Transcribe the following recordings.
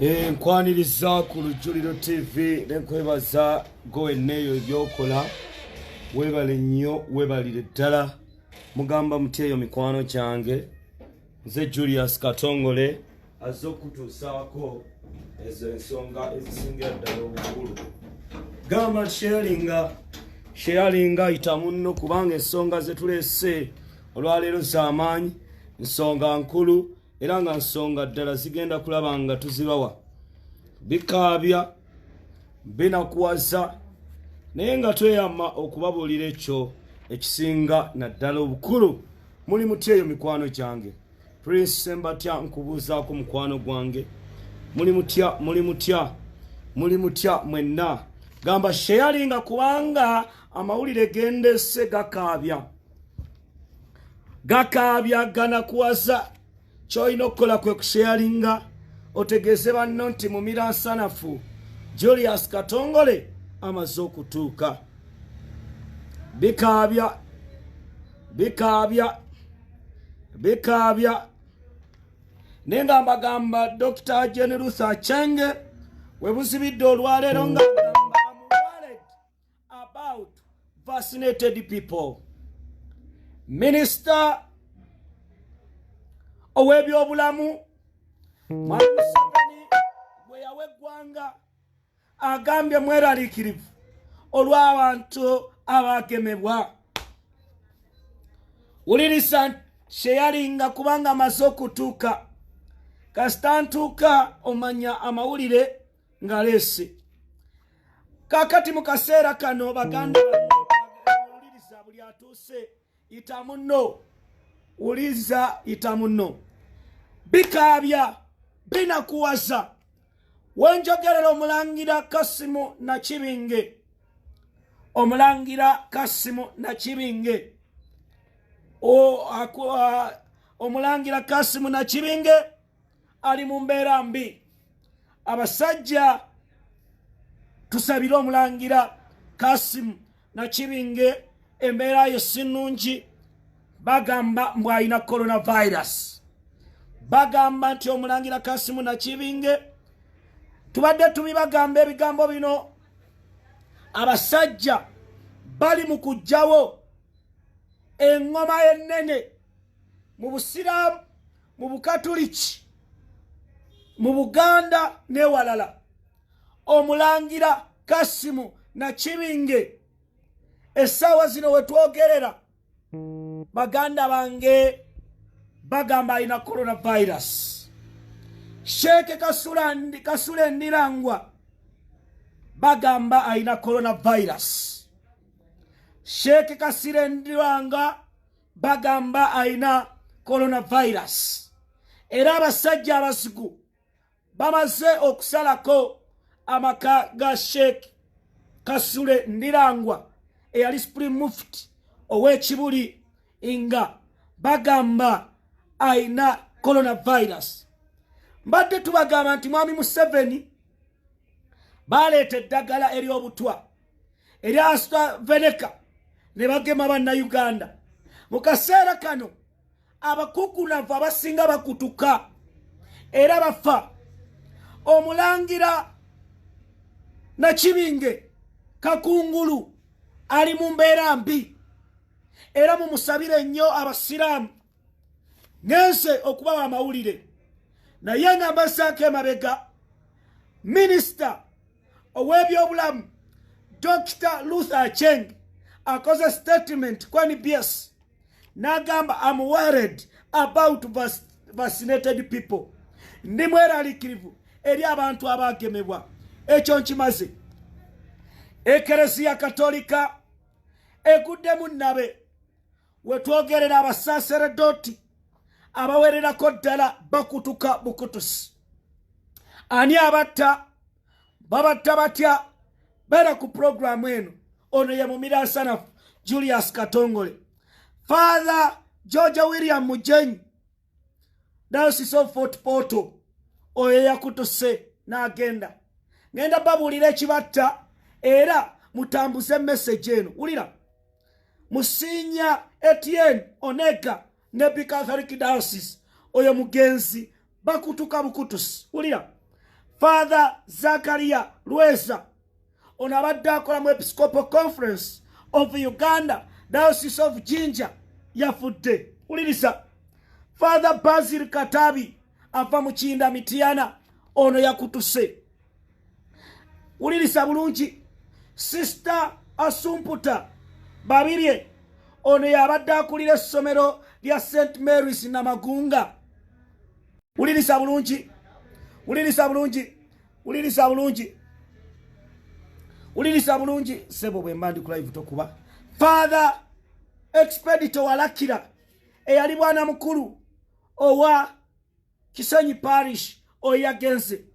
Nkwaniriza ku Lujjuliro TV nenkwebaza gwe wenna eyo ebyokola. Weebale nnyo, weebalire ddala. Mugamba mutya eyo mikwano gyange? Nze Julius Katongole azze okutuusaako ezo ensonga ezisingira ddala obukulu. Gamba sharinga, sharinga, yita munno, kubanga ensonga zetuleese olwaleero z'amaanyi, nsonga nkulu era nga nsonga ddala zigenda kulaba nga tuzibawa. Bikaabya, binakuwaza, naye nga tweyama okubabuulira ekyo ekisinga naddala obukulu. Muli mutya eyo mikwano gyange? Prince Sembatya nkubuuzaako mukwano gwange. Muli mutya, muli mutya, muli mutya mwenna? Gamba sharinga, kubanga amawulire gendese gakaabya, gakaabya, ganakuwaza. Kyolina okukola kwe kusharinga, otegeeze banno nti mumira nsanafu Julius Katongole amaze okutuuka. Bikaabya, bikaabya, bikaabya. Naye nga mbagamba Dr Jane Ruth Aceng we buzibidde olwaleero nga agamba, "I'm worried about vaccinated people." Minisita ow'ebyobulamu Mwami Museveni bwe yawa eggwanga agambye mweraliikirivu olw'abantu abagemebwa. Wuliriza, kyeyalinga kubanga amaze okutuuka. Kasita ntuuka omanya amawulire ngaleese. Kakati mu kaseera kano, baganda, wuliriza, buli atuuse ita munno, wuliza, ita munno. Bikaabya, binakuwaza. Wenjogerera, Omulangira Kasimu Nakibinge, Omulangira Kasimu Nakibinge, Omulangira Kasimu Nakibinge ali mu mbeera mbi. Abasajja, tusabire Omulangira Kasimu Nakibinge, embeera ye si nnungi. Bagamba mbw alina coronavirus. Bagamba nti Omulangira Kasimu Nakibinge, tubadde tubibagamba ebigambo bino, abasajja bali mu kuggyawo eŋŋoma ennene mu Busiraamu, mu Bukatuliki, mu Buganda n'ewalala. Omulangira Kasimu Nakibinge essaawa zino wetwogerera, baganda bange, bagamba alina coronavirus. Sheeke Kasule Ndirangwa bagamba alina coronavirus. Sheeke Kasire Ndiranga bagamba alina coronavirus. Era abasajja abazigu bamaze okusalako amaka ga Sheekh Kasule Ndirangwa eyali Supreme Mufti ow'Ekibuli, nga bagamba ayina coronavirus. Mbadde tubagamba nti Mwami Museveni baleeta eddagala ery'obutwa erya AstraZeneca ne bagema Bannayuganda. Mu kaseera kano abakukunavu abasinga bakutuka era bafa. Omulangira Nakibinge Kakungulu ali mu mbeera mbi, era mumusabire nnyo Abasiraamu. Ngenze okubawa amawulire, naye nga mbasaako emabega, minisita ow'ebyobulamu Dr Ruth Aceng akoze statement ku NBS n'agamba, "Am worried about vaccinated people." Ndi mweraliikirivu eri abantu abagemebwa. Ekyo nkimaze. Ekereziya Katolika eguddemu nnabe. Wetwogerera, abasaseredoti abawererako ddala bakutuka bukutusi. Ani abatta? Babatta batya? Beera ku puroguramu eno. Ono ye mumira nsanafu Julius Katongole. Father Georgia William Mujenyi, Diocese of Fort Portal, oyo yakutuse n'agenda. Ngenda babuulira ekibatta, era mutambuze message eno. Wulira, Musinya Etienne Onega, Nebbi Catholic Diocese, oyo mugenzi bakutuka bukutusi. Wulira, Father Zakaria Lweza ono abadde akola mu Episcopal Conference of Uganda, Diocese of Jinja, yafudde. Wuliriza, Father Basil Katabi ava mu Kinda Mityana, ono yakutuse. Wuliriza bulungi, Sister Asumputa Babirye ono yabadde akulira essomero lya St Marys Namagunga. Wuliriza bulungi, wuliriza bulungi, wuliriza bulungi, wuliriza bulungi. Sebo, bwe mba ndi ku live tokuba. Father Expedito Walakira eyali bwana mukulu owa Kisenyi Parish, oyo yagenze.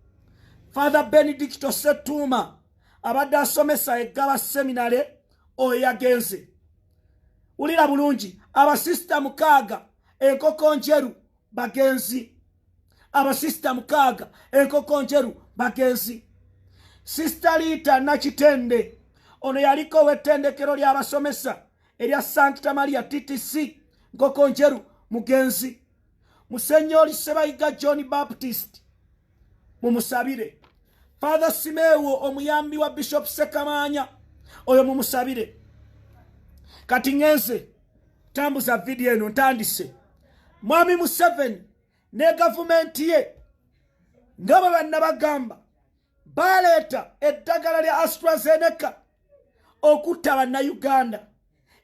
Father Benedicto Setuuma abadde asomesa eggaba Seminary, oyo yagenze. Wulira bulungi, abasisita 6 enkoko njeru bagenzi. Abasisita 6 enkoko njeru bagenzi. Sisita Liita Nakitende ono yaliko ow'ettendekero ly'abasomesa erya Sancta Maria TTC Nkoko Njeru, mugenzi. Musenyoli Sebayiga John Baptist mumusabire. Father Simewo omuyambi wa Bishop Sekamanya, oyo mumusabire. Kati ngenze tambuza vidiyo eno, ntandise. Mwami Museveni ne gavumenti ye nga bwe bannabagamba baleeta eddagala lya AstraZeneca okutta Bannayuganda,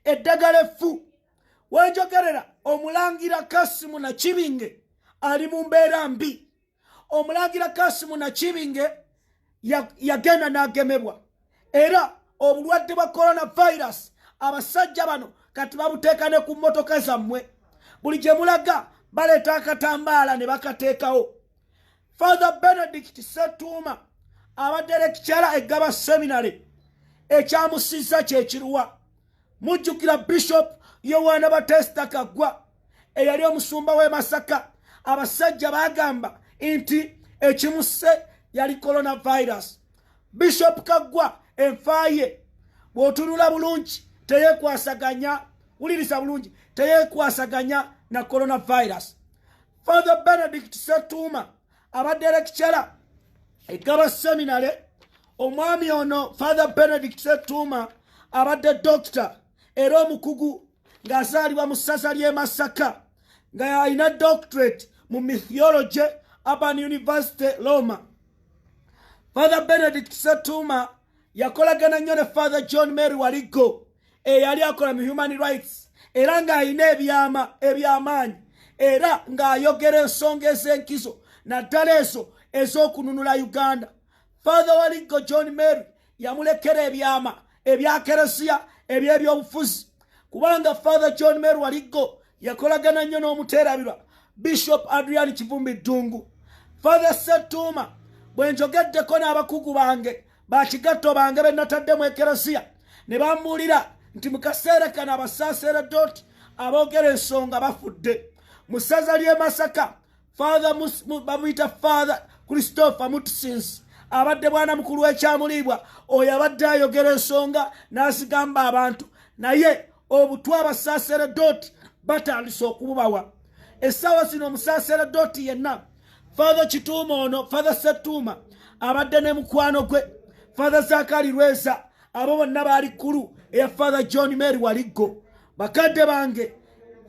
eddagala effu. Wenjogerera, omulangira Kasimu Nakibinge ali mu mbeera mbi. Omulangira Kasimu Nakibinge yagenda n'agemebwa era obulwadde bwa coronavirus. Abasajja bano kati babuteeka ne ku mmotoka zammwe. Buli gye mulaga baleeta akatambaala ne bakateekawo. Father Benedict Setuuma abadde lecturer eggaba Seminary, ekyamusizza kyekiruwa? Mujjukira Bishop Yowaana Batesta Kaggwa eyali omusumba w'e Masaka, abasajja bagamba nti ekimusse yali coronavirus. Bishop Kaggwa enfaaye bw'otunula bulungi teyekwasaganya, wuliriza bulungi, teyekwasaganya na coronavirus. Father Benedict Setuuma abadde lecturer egaba Seminary. Omwami ono Father Benedict Setuuma abadde doctor era omukugu ng'azaalibwa mu ssaza ly'e Masaka, nga alina doctorate mu mythology, Urban University, Roma. Father Benedict Setuuma yakolagana nnyo ne Father John Mary Waliggo eyali akola mu human rights, era ng'alina ebyama eby'amaanyi, era ng'ayogera ensonga ez'enkizo, naddala ezo ez'okununula Uganda. Father Waliggo John Mary yamulekera ebyama ebya keresiya, ebyebyobufuzi, kubanga Father John Mary Waliggo yakolagana nnyo n'omuteerabirwa Bishop Adrian Kivumbi Ddungu. Father Setuuma, bwe njogeddeko n'abakugu bange, bakigatto bange be nataddemu ekeresiya, ne bambuulira nti mu kaseera kano abasaaseredooti aboogera ensonga bafudde mu ssaza ly'e Masaka. Father bamuyita Father Christopher Mutusins, abadde bwana mukulu w'ekyamuliibwa, oyo abadde ayogera ensonga n'azigamba abantu, naye obutwa abasaaseredooti batandise okububawa. Essaawa zino omusaaseredooti yenna, Father Kituuma ono, Father Setuuma abadde ne mukwano gwe Father Zakari Lweza, abo bonna baali kkulu eya Father John Mary Waliggo. Bakadde bange,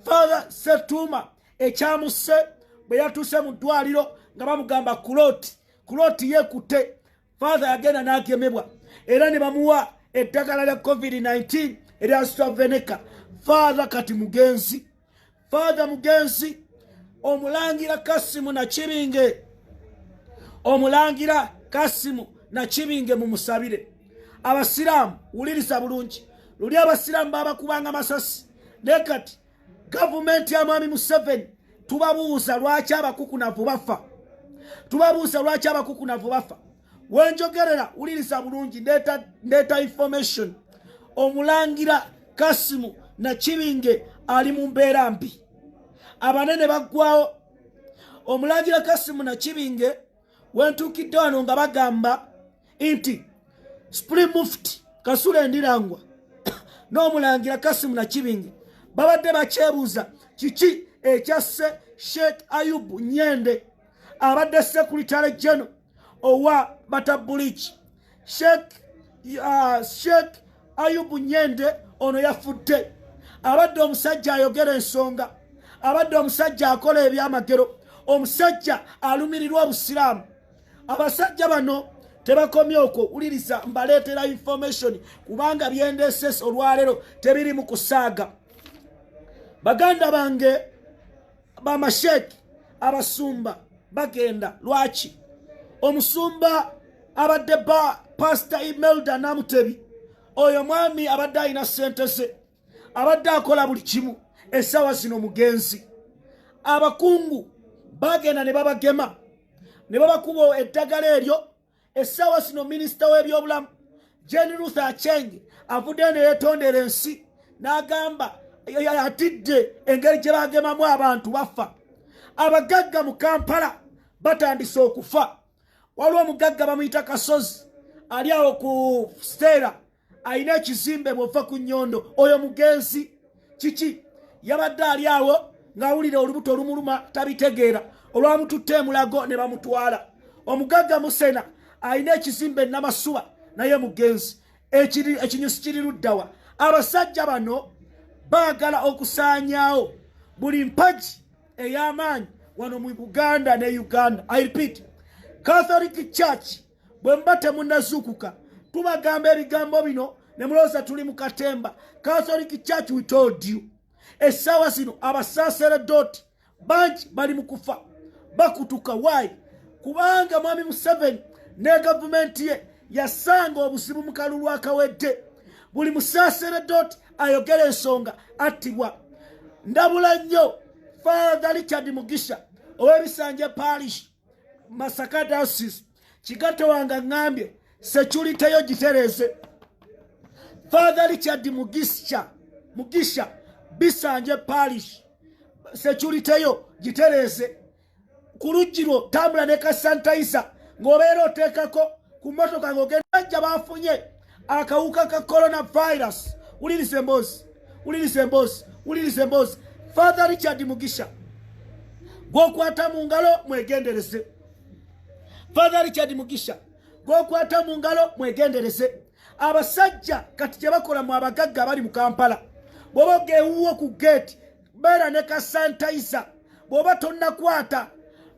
Father Setuuma ekyamusse, bwe yatuuse mu ddwaliro nga bamugamba clot, clot yeekutte. Father yagenda n'agemebwa era ne bamuwa eddagala lya COVID-19 erya AstraZeneca. Father kati mugenzi, Father mugenzi. Omulangira Kasimu Nakibinge, omulangira Kasimu Nakibinge mumusabire. Abasiraamu, wuliriza bulungi, luli abasiraamu babakubanga masasi, naye kati gavumenti ya mwami Museveni tubabuuza lwaki abakukunavu bafa, tubabuuza lwaki abakukunavu bafa. Wenjogerera, wuliriza bulungi, ndeeta information, omulangira Kasimu Nakibinge ali mu mbeera mbi, abanene baggwawo. Omulangira Kasimu Nakibinge, wentuukidde wano nga bagamba nti Supreme Mufti Kasule Ndirangwa n'omulangira Kasimu Nakibinge babadde bakyebuuza kiki ekyasse Sheikh Ayubu Nyende, abadde Secretary General owa Batabulichi, Sheikh Ayubu Nyende ono yafudde. Abadde omusajja ayogera ensonga, abadde omusajja akola ebyamagero, omusajja alumirirwa obusiraamu. Abasajja bano tebakomye okwo. Wuliriza, mbaleetera information kubanga byendesesa olwaleero tebiri mu kusaaga. Baganda bange bamasheki, abasumba bagenda. Lwaki? Omusumba abadde ba Pastor Imelda Namutebi, oyo mwami abadde alina ssente ze, abadde akola buli kimu, essaawa zino mugenzi. Abakungu bagenda ne babagema ne babakuba eddagala eryo. Essaawa zino minisita w'ebyobulamu Jane Ruth Acheng avuddeyo ne yeetondera ensi n'agamba atidde engeri gye bagemamu abantu bafa. Abagagga mu Kampala batandise okufa. Waliwo omugagga bamuyita Kasozi, ali awo ku Stera, alina ekizimbe bw'ova ku Nnyondo. Oyo mugenzi. Kiki? Yabadde ali awo ng'awulira olubuto olumuluma, tabitegeera, olwamututte emulago ne bamutwala. Omugagga Musena alina ekizimbe Namasuba, naye mugenzi. Ekinyusi kiri luddawa? Abasajja bano baagala okusaanyaawo buli mpagi ey'amaanyi wano mu Buganda ne Uganda. I repeat, Catholic Church, bwe muba temunnazuukuka, tubagamba ebigambo bino ne mulowooza tuli mu katemba. Catholic Church, we told you. Essaawa zino abasaseredoti bangi bali mu kufa, bakutuka. Why? Kubanga mwami Museveni ne gavumenti ye yasanga obuzibu mu kalulu akawedde. Buli musaseredoti ayogera ensonga attibwa. Ndabula nnyo Father Richard Mugisha ow'Ebisanja Parish, Masaka Diocese. Kigato wange, aŋŋambye security yo gitereeze. Father Richard Mugisha, Bisanje Parish, security yo gitereeze. Ku luggi lwo tambula ne ka sanitizer ng'obeera oteekako ku mmotoka ng'ogenda. Bafunye akawuka ka coronavirus. Wuliriza emboozi, wuliriza emboozi, wuliriza emboozi. Father Richard Mugisha, gw'okwata mu ngalo mwegendereze. Father Richard Mugisha, gw'okwata mu ngalo mwegendereze. Abasajja kati kye bakola mu abagagga abali mu Kampala, bw'oba ogewuwo ku geeti, beera ne ka sanitizer bw'oba tonnakwata.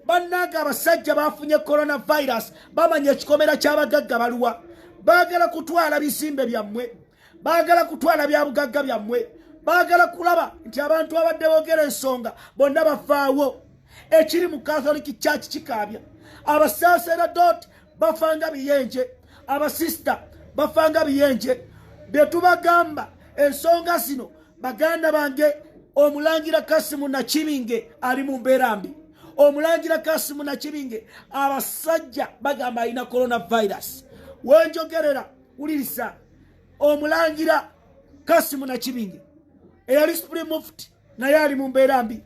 Bannange, abasajja bafunye coronavirus, bamanya ekikomera ky'abagagga baluwa. Baagala kutwala bizimbe byammwe, baagala kutwala byabugagga byammwe, baagala kulaba nti abantu abadde boogera ensonga bonna bafaawo. Ekiri mu Catholic Church kikaabya. Abasaseredoti bafanga biyenje, abasista bafanga biyenje. Bye tubagamba ensonga zino, baganda bange. Omulangira Kasimu Nakibinge ali mu mbeera mbi. Omulangira Kasimu Nakibinge, abasajja bagamba alina coronavirus. Wenjogerera, wuliriza, omulangira Kasimu Nakibinge eyali supreme mufti naye ali mu mbeera mbi.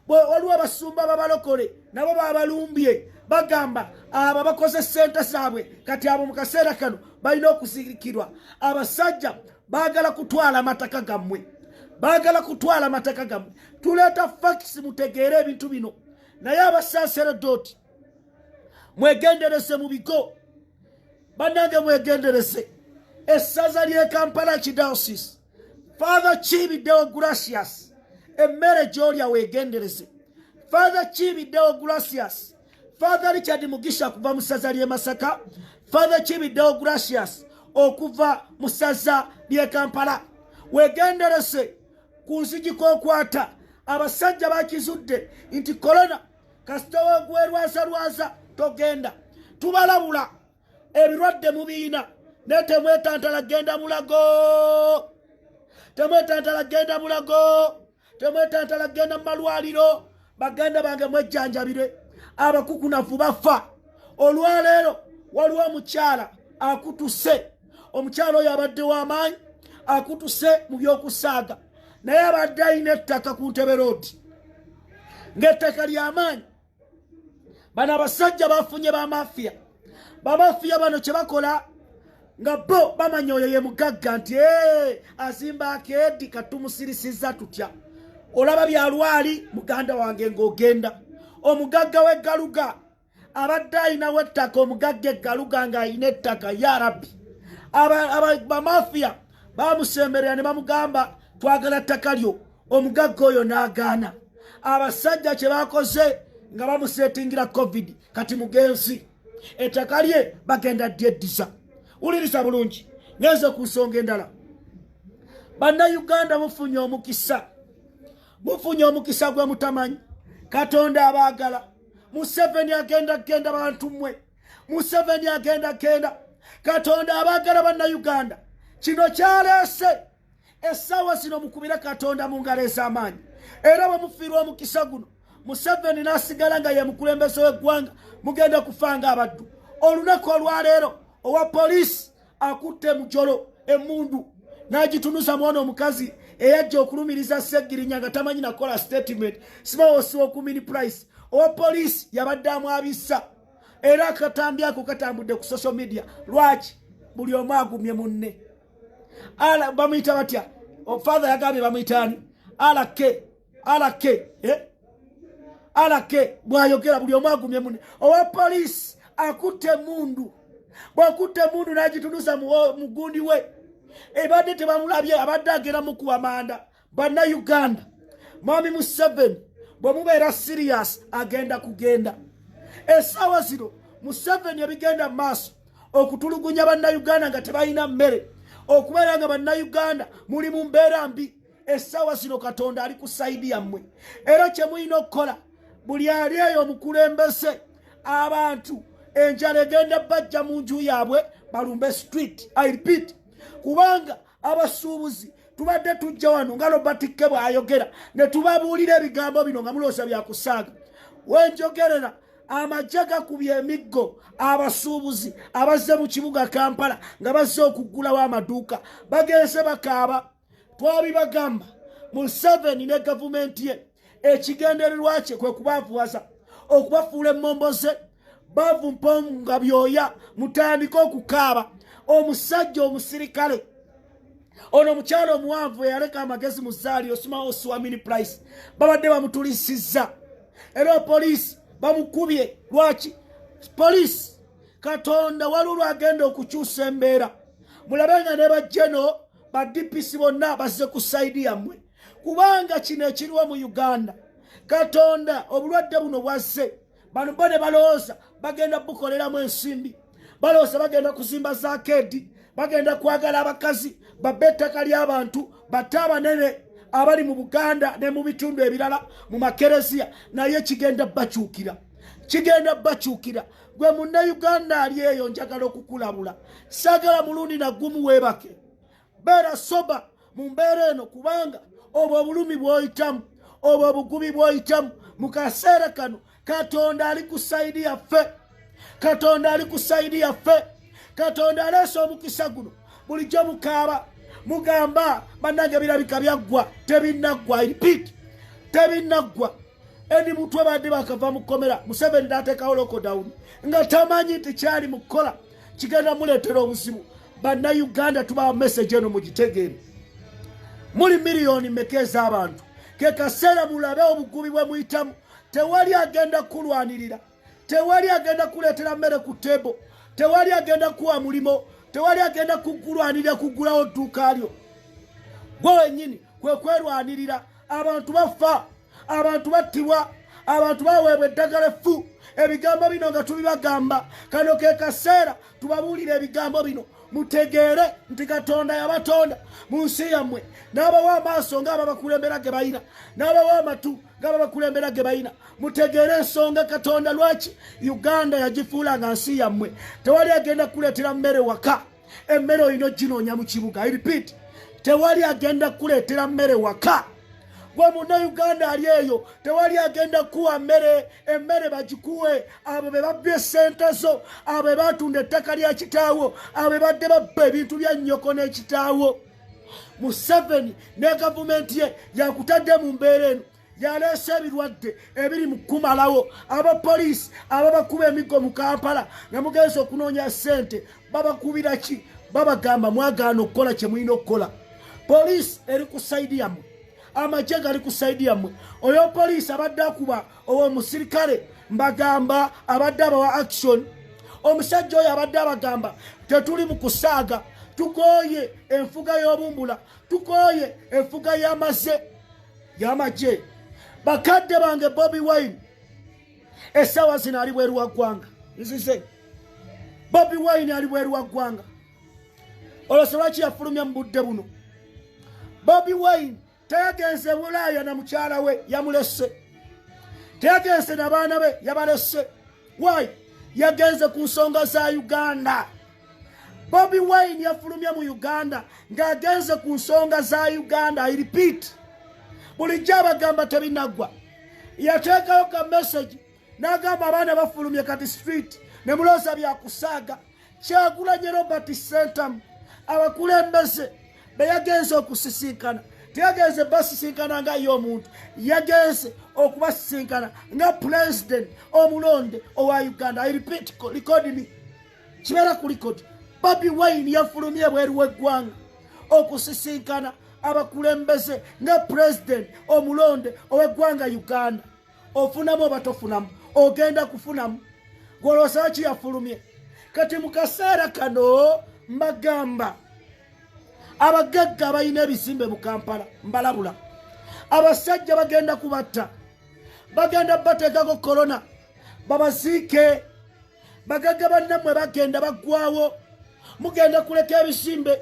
Waliwo abasumba babalokole nabo babalumbye, bagamba abo bakoze sente zaabwe, kati abo mu kaseera kano balina okuzirikirwa. Abasajja baagala kutwala amataka gammwe, baagala kutwala amataka gammwe. Tuleeta facts mutegeere ebintu bino. Naye abasaseredoti mwegendereze mu bigo. Bannange, mwegendereze. Essaza ly'e Kampala Archdiocese, Father Kiibiddewo Gracias, emmere gy'olya weegendereze. Father Kiibiddewo Gracias, Father Richard Mugisha kuva mu ssaza ly'e Masaka, Father Kiibiddewo Gracias okuva mu ssaza ly'e Kampala, weegendereze ku nzigi k'okwata. Abasajja bakizudde nti korona kasita wegwerwazalwaza togenda. Tubalabula, ebirwadde mubiina, naye temwetantala genda Mulago, temwetantala genda Mulago, temwetantala genda mu malwaliro. Baganda bange, mwejjanjabire. Abakukunafu bafa. Olwaleero waliwo omukyala akutuse. Omukyala oyo abadde w'amaanyi, akutuse mu by'okusaaga, naye abadde alina ettaka ku Ntebe Road, ng'ettaka ly'amaanyi. Bano abasajja bafunye bamafiya. Bamafiya bano kye bakola, nga bo bamanya oyo ye mugagga nti azimba akeedi, katumusirisiza tutya? Olaba byalwali, muganda wange, ng'ogenda. Omugagga w'eggaluga Abadde alinawo ettaka, omugagga eggaluga ng'alina ettaka. Ya Rabbi, bamafiya bamusemberera ne bamugamba, "Twagala ttaka lyo." Omugagga oyo n'agaana. Abasajja kye bakoze nga bamusetingira COVID. Kati mugenzi, ettaka lye bagenda dyeddiza. Wuliriza bulungi, ngenze ku nsonga endala. Bannayuganda, mufunye omukisa, mufunye omukisa gwe mutamanyi. Katonda abaagala. Museveni agenda genda, bantu mmwe, Museveni agenda genda. Katonda abaagala, Bannayuganda. Kino kyaleese essaawa zino, mukubire Katonda mu ngalo ez'amaanyi. Era bwe mufiirwa omukisa guno, Museveni n'asigala nga ye mukulembeze w'eggwanga, mugenda kufa nga abaddu. Olunaku olwaleero owa poliisi akutte mujolo emundu n'agitunuza mwana omukazi eyajja okulumiriza Seggirinya nga tamanyi nakola statement sibawosi oku Mini Price. Owa poliisi yabadde amwabisa, era akatambi ako katambudde ku social media. Lwaki buli omu agumye munne? Bamuyita batya? Father yagambye bamuyitaani? Alak alak, eh? Alak bwayogera, buli omu agumye munne. Owa poliisi akutte emundu, bwakutte emundu n'agitunuza mugundi we, ebadde tebamulabye, abadde agenda mukuba manda. Bannayuganda, Mwami Museveni bwe mubeera serious, agenda kugenda. Essaawa zino Museveni ebigenda mu maaso okutulugunya Bannayuganda nga tebalina mmere, okubeera nga Bannayuganda muli mu mbeera mbi, essaawa zino Katonda ali ku side yammwe. Era kye mulina okukola, buli ali eyo omukulembeze, abantu enjala egenda bajja mu nju yaabwe, balumbe street. I repeat, kubanga abasuubuzi tubadde tujja wano nga Robert Ke bw'ayogera ne tubabuulira ebigambo bino nga mulowooza byakusaaga. Wenjogerera, amagye gakubye emiggo abasuubuzi abazze mu kibuga Kampala nga bazze okuggulawo amaduuka. Bagenze bakaaba. Twabibagamba, Museveni ne gavumenti ye ekigendererwa kye kwe kubaavuwaza, okubafuula emmomboze, bavu mponga byoya, mutandike okukaaba. Omusajja omusirikale ono, omukyalo omuwanvu eyaleka amagezi mu zaali osimawo siwa Mini Price, babadde bamutulisizza era poliisi bamukubye. Lwaki poliisi? Katonda waliwo lwagenda okukyusa embeera. Mulabe nga ne bajjeno ba DPC bonna bazze ku side yammwe, kubanga kino ekiriwo mu Uganda, Katonda obulwadde buno bwazze, bano bo ne balowooza bagenda bukoleramu ensimbi, balowooza bagenda kuzimba zakeedi, bagenda kwagala abakazi, babbe ettaka ly'abantu, batte abanene abali mu Buganda ne mu bitundu ebirala mu makereziya. Naye kigenda bakyukira, kigenda bakyukira. Gwe Munnayuganda ali eyo, njagala okukulabula, saagala mulundi nagumu weebake. Beera sober mu mbeera eno, kubanga obwo obulumi bw'oyitamu, obwo obugubi bw'oyitamu mu kaseera kano, Katonda ali ku side yaffe. Katonda ali ku side yaffe. Katonda aleese omukisa guno. Bulijjo mukaaba, mugamba, "Bannange, birabika byaggwa." Tebinnaggwa. Repeat, tebinnaggwa. Eni mutwe badde bakava mu kkomera, Museveni n'ateekawo lockdown nga tamanyi nti kyali mu kukola kigenda muleetera obuzibu. Bannayuganda, tubawa message eno mugitegeere. Muli miliyoni meka ez'abantu? Ke kaseera mulabe obugubi bwe muyitamu. Tewali agenda kulwanirira, tewali agenda kuleetera mmere ku table, tewali agenda kuwa mulimo, tewali agenda kukulwanirira kuggulawo dduuka lyo. Gwe wennyini kwe kwerwanirira. Abantu bafa, abantu battibwa, abantu baweebwa eddagala effu. Ebigambo bino nga tubibagamba, kano ke kaseera tubabuulire ebigambo bino, mutegeere nti Katonda yabatonda mu nsi yammwe, n'abawa amaaso ng'ababakulembera ge balina, n'abawa amatu ng'ababakulembera ge balina. Mutegeere ensonga Katonda lwaki Uganda yagifuula nga nsi yammwe. Tewali agenda kuleetera mmere waka, emmere olina oginoonya mu kibuga. I repeat, tewali agenda kuleetera mmere waka. Gwe Munnayuganda ali eyo, tewali agenda kuwa mmere. Emmere bagikuwe abo be babbye sente zo, abo be batunda ettaka lya kitaawo, abo be badde babba ebintu bya nnyoko n'ekitaawo. Museveni ne gavumenti ye yakutadde mu mbeera eno, yaleese ebirwadde ebiri mu kukumalawo. Abapoliisi ababakuba emiggo mu Kampala nga mugenza okunoonya ssente, babakubira ki? Babagamba mwagaana okukola kye mulina okukola. Poliisi eri ku side yammwe, amagye gali ku side yammwe. Oyo poliisi abadde akuba owomusirikale Mbagamba abadde abawa action. Omusajja oyo abadde abagamba tetuli mu kusaaga, tukooye enfuga y'obumbula, tukooye enfuga y'amaze y'amagye. Bakadde bange, Bobi Wine essaawa zino ali bweru wa ggwanga. Nzize, Bobi Wine ali bweru wa ggwanga. Olwosa lwaki yafulumya mu budde buno? Bobi Wine teyagenze Bulaaya na mukyala we, yamulese. Teyagenze n'abaana be, yabalese. Why? Yagenze ku nsonga za Uganda. Bobi Wine yafulumya mu Uganda ng'agenze ku nsonga za Uganda. I repeat, bulijjo abagamba tebinaggwa. Yateekayo ka message n'agamba abaana bafulumye kati street ne mulooza byakusaaga. Kyagulanye Robert Sentamu, abakulembeze be yagenze okusisinkana, teyagenze basisinkana nga ye omuntu, yagenze okubasisinkana nga president omulonde owa Uganda. I repeat, record me, kibeera ku record. Bobi Wine yafulumye ebweru w'eggwanga okusisinkana abakulembeze nga president omulonde ow'eggwanga Uganda. Ofunamu oba tofunamu? Ogenda kufunamu. Gwolowooza ki yafulumye kati mu kaseera kano? Mbagamba abagagga abalina ebizimbe mu Kampala, mbalabula, abasajja bagenda kubatta, bagenda bateekako korona babaziike. Bagagga bannammwe bagenda baggwawo, mugenda kuleka ebizimbe.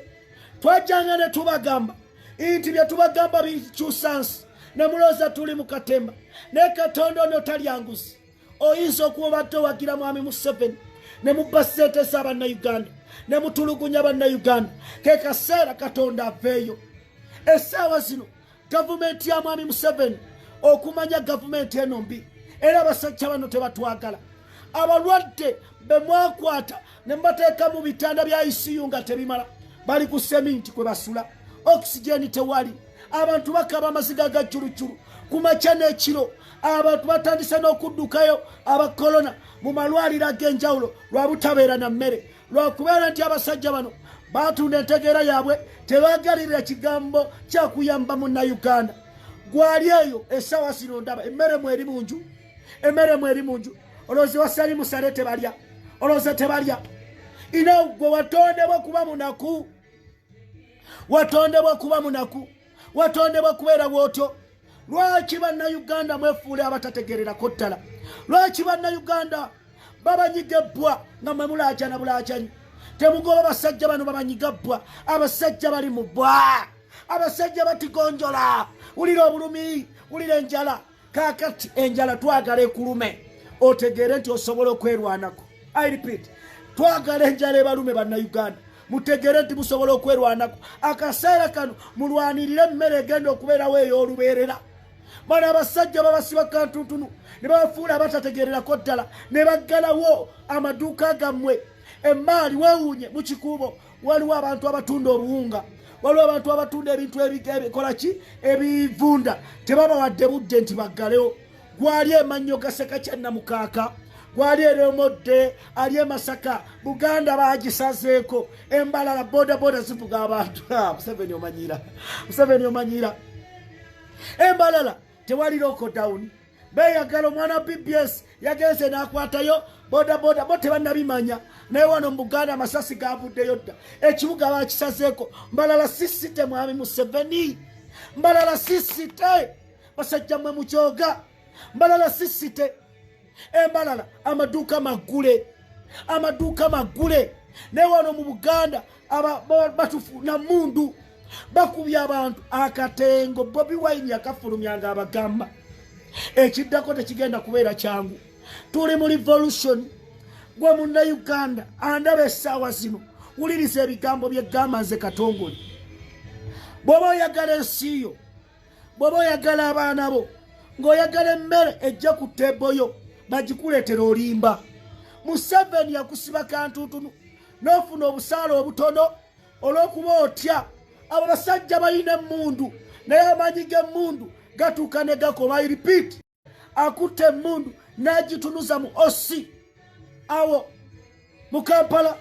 Twajjanga ne tubagamba nti bye tubagamba bikyusa nsi, ne mulowooza tuli mu katemba. Naye Katonda ono talyanguzi. Oyinza okuba obadde owagira mwami Museveni ne mubba ssente z'abannayuganda ne mutulugunya bannayuganda. Ke kaseera Katonda aveeyo. Essaawa zino gavumenti ya mwami Museveni, okumanya gavumenti eno mbi era abasajja bano tebatwagala. Abalwadde be mwakwata ne mubateeka mu bitanda bya ICU nga tebimala, bali ku seminti kwe basula, oxygen tewali, abantu bakaba amaziga ga jjulujjulu ku makya n'ekiro. Abantu batandise n'okuddukayo abakolona mu malwaliro ag'enjawulo lwa butabeera na mmere, lwakubeera nti abasajja bano batunda entegeera yaabwe, tebagalirira kigambo kyakuyamba munnayuganda. Gwali eyo essaawa zino ndaba emmere mweri mu nju, emmere mweri mu nju. Olowooza wasali musale tebalya? Olowooza tebalya? Ina gwe watondebwa kuba munaku, watondebwa kuba munaku, watondebwa kubeera bwotyo. Lwaki bannayuganda mwefuule abatategererako ddala? Lwaki bannayuganda babanyiga ebbwa nga mwe mulaajana bulaajanyi? Temugoba basajja bano babanyiga bbwa. Abasajja bali mu bbwa, abasajja batigonjola. Wulira obulumi, wulira enjala. Kaakati enjala twagala ekulume otegeere nti osobola okwerwanako. I repeat, twagala enjala ebalume bannayuganda, mutegeere nti musobola okwerwanako. Akaseera kano mulwanirire emmere egenda okubeerawo ey'olubeerera. Bano abasajja babasiba kantuntunu ne babafuula abatategererako ddala ne baggalawo amaduuka gammwe. Emaali weewuunye, mu Kikuubo waliwo abantu abatunda obuwunga, waliwo abantu abatunda ebintu ebikola ki, ebivunda, tebabawadde budde nti baggalewo. Gwali emannyo gaseka kyannamukaaka, gwali eromodde ali emasaka. Buganda bagisazeeko embalala, bodaboda zivuga abantu. Museveni omanyira, Museveni omanyira. Embalala tewali lockdown, beyagala. Omwana BBS yagenze n'akwatayo bodaboda, bo tebannabimanya. Naye wano mu Buganda amasasi gavuddeyo dda, ekibuga bakisazeeko. Mbalala sisite, mwami Museveni, Mbalala sisite, basajja mmwe mukyoga. Mbalala sisite, embalala amaduuka maggule, amaduuka maggule. Naye wano mu Buganda batufu na mundu bakubye abantu akatengo. Bobi Wine yakafulumyanga abagamba ekiddako tekigenda kubeera kyangu. Tuli mu revolution. Gwe munnayuganda andaba essaawa zino, wuliriza ebigambo byegamba nze Katongole. Bw'oba oyagala ensi yo, bw'oba oyagala abaana bo, ng'oyagala emmere ejja ku table yo bagikuleetera, olimba. Museveni yakusiba kantuntunu n'ofuna obusaala obutono olw'okuba otya abo basajja balina emmundu. Naye amaanyi g'emmundu gatuuka ne gakoma. I repeat, akutte emmundu n'agitunuza mu osi awo mu Kampala,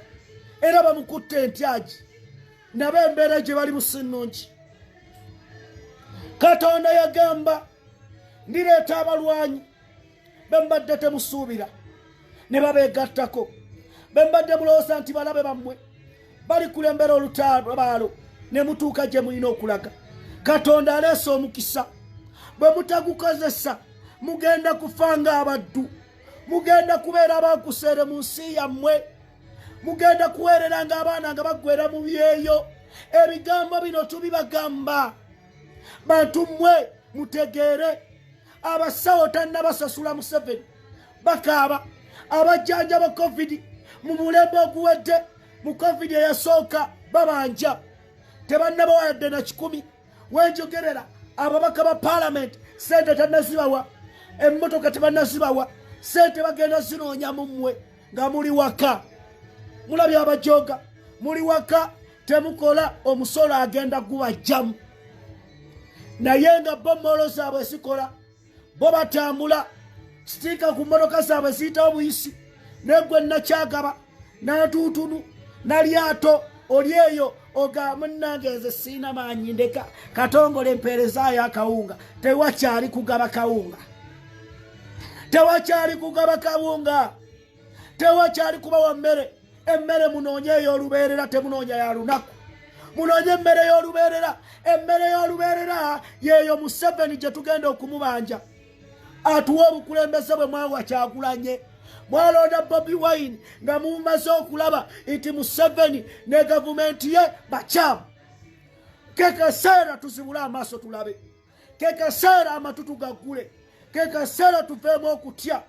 era bamukutte entyagi nabo embeera gye bali musi nnungi. Katonda yagamba, ndireeta abalwanyi. Bembadde temusuubira ne babeegattako. Bembadde mulowooza nti balabe bammwe balikulembera olutabaalo ne mutuuka gye mulina okulaga. Katonda aleese omukisa, bwe mutagukozesa mugenda kufa ng'abaddu, mugenda kubeera abakuseere mu nsi yammwe, mugenda kuweerera ng'abaana nga baggwera mu byeyo. Ebigambo bino tubibagamba bantu mmwe mutegeere. Abasawo tannabasasula Museveni, bakaaba. Abajjanjaba COVID mu mulembe oguwedde, mu COVID eyasooka, babanja tebannabawa yadde na 100. Wenjogerera ababaka ba paalamenti sente tannazibawa, emmotoka tebannazibawa, sente bagenda zinoonya mu mmwe nga muli waka. Mulabye abajoga, muli waka temukola, omusolo agenda gubajjamu. Naye nga bo mmoolo zaabwe zikola, bo batambula, sitiika ku mmotoka zaabwe ziyitawo buyisi. Negwe nakyagaba nantuutunu nalyato oli eyo oga munnange nze siina maanyi, ndeka Katongole empeerezaayo akawunga. Tewakyali kugaba kawunga, tewakyali kugaba kawunga, tewakyali kubawa mmere. Emmere munoonye ey'olubeerera, temunoonya ya lunaku. Munoonye emmere y'olubeerera. Emmere y'olubeerera yeeyo Museveni gye tugenda okumubanja atuwa obukulembeze bwe mwawa Kyagulanye. Mwalonda Bobi Wine nga mumaze okulaba nti Museveni ne gavumenti ye bakyamu. Kekaseera tuzibule amaaso tulabe, kekaseera amatu tugaggule, kekaseera tuveemu okutya.